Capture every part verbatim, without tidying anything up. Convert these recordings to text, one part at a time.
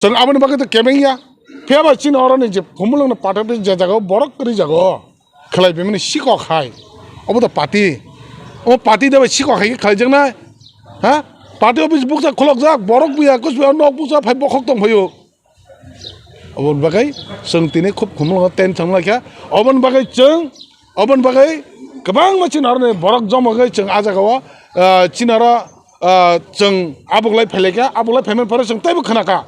Chwng aboni bagwi to kebeng ya. Phiya ba chini oroni je phumulwngno pathakni je jaga o borok kwrwi jaga o khlai bemani sikok hai. Obo to party. O party de bai sikok hai khe khlaijaknai. Ha? Party office buksa khulokjak, borok buya, kus buya, nok buksa phai bokhok tong phaio. Oboni bagwi chwng tini khub khumulwngo tension lai kha. Oboni bagwi chwng, oboni bagwi kwbangma chini oroni borok jomogwi chwng ah jagao, ah, chini oro, ah, chwng abuklai phailaikha, abuklai phaimani phoro chwng teibo khnakha.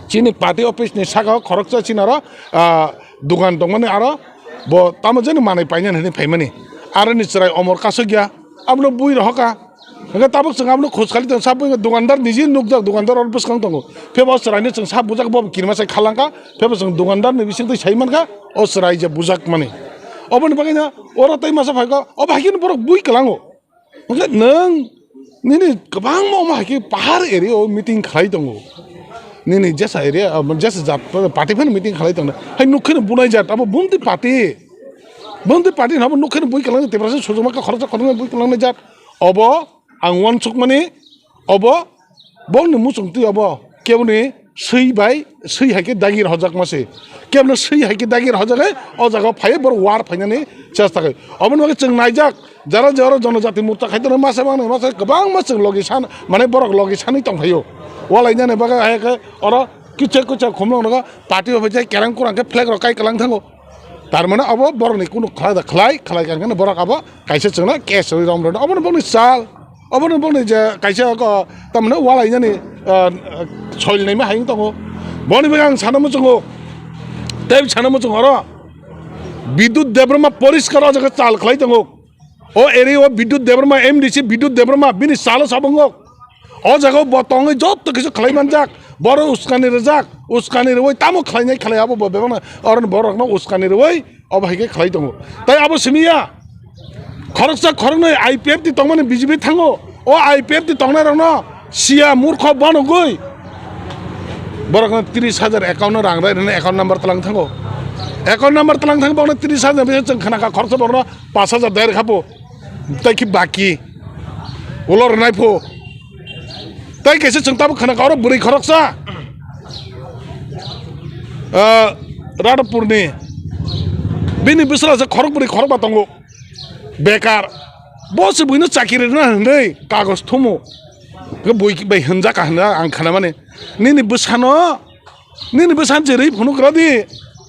Chini party office ni saka o khoroksa chini oro, ah, dugan tongmani aro bo tamo jani manwi painani hinwi phaimani. Aroni chwrai omor kasukya, abono bui rohokha. Hingke tabuk chwng abono khoj khali tong, sabo wngkha dukandar niji nukjak, dukandar oro bwskang tongo. Phebo o chwraino chwng sabo bujak, bo kirima sai khalangkha. Phebo chwng dukandar ni bisingtwi sai mankha, o chwrai je bujak mani. Oboni bagwino oro tei masa phaikha, obo haikhe borok bui kwlango. Hingke nwng nini kwbangma omo haikhe pahar area o meeting khlai tongo. Nini jesa area, ah, jesa jat party phano meeting khlai tongo. Hai nukhe no bunai jat, abo bumtwi party. Bumtwi party hwnba nukhe no bui kwlang, Tiprasa sojoma kha khoroksa khoroknwi bui kwlangnai jat. Obo ang uansukmani, obo bongni muchungtwi obo keboni swi bai swi hai khe dagi rwjakma se. Keboni swi hai khe dagi rwjagwi o jaga o phaiwi borok war phainani chesta khai. Oboni bagwi chwng naijak, jara je oro jonojati morcha khai tongo masa manwi masa kwbangma chwng logi san, mane borok logi sanwi tong phaio. Walainani bagwi hai khe oro kichak kichak khumlok nogo party o phai jai kerang kurang khe flag rok kai kwlang thango. Tar mane abo borokni kunu khlai da khlai, khlai kha hwnkheno borok abo kaisa chwngno case rwi rom rwno. Obono bongni chal, obono bongni je kaisa ko tamni walainani, ah, soil naima hai wng tongo. Boni bagwi ang sana muchungo, tei sana muchungo oro Bidyut Debbarma poriskar o jaga chal khlai tongo. O area o Bidyut Debbarma, M D C Bidyut Debbarma, bini salo sabungo. O jaga o bo tongwi joto kisa khlai manjak. Boro uskani rijak, uskani rwi tamo khlainai khlai abo bo bebakno, oroni borokno uskani rwi obo hai khe khlai tongo. Tai abo simi ya. Khoroksa khoroknwi I P F T tongmani B J P thango. O I P F T tongnai rokno siya murkho banogwi borokno tris hajar account no rang rai rwna account number tlang thango. Account number tlang thango borokno tris hajar, chwng khna kha khoroksa borokno pas hajar dai rwkha bo. Tai ki baki. Ulo rwnai pho. Tai kaisa chwng tabuk khna kha oro bwrwi khoroksa. Ah, Radhapurni. Bini bwsala se khorok bwrwi khorokba tongo. Bekar. Bo se buino chakiri rwna hwnwi kagoj thumu. Ke bui bai hwnjak ka hwnna ang khna mani. Nini bwsano, nini bwsan je rwi phunuk radi.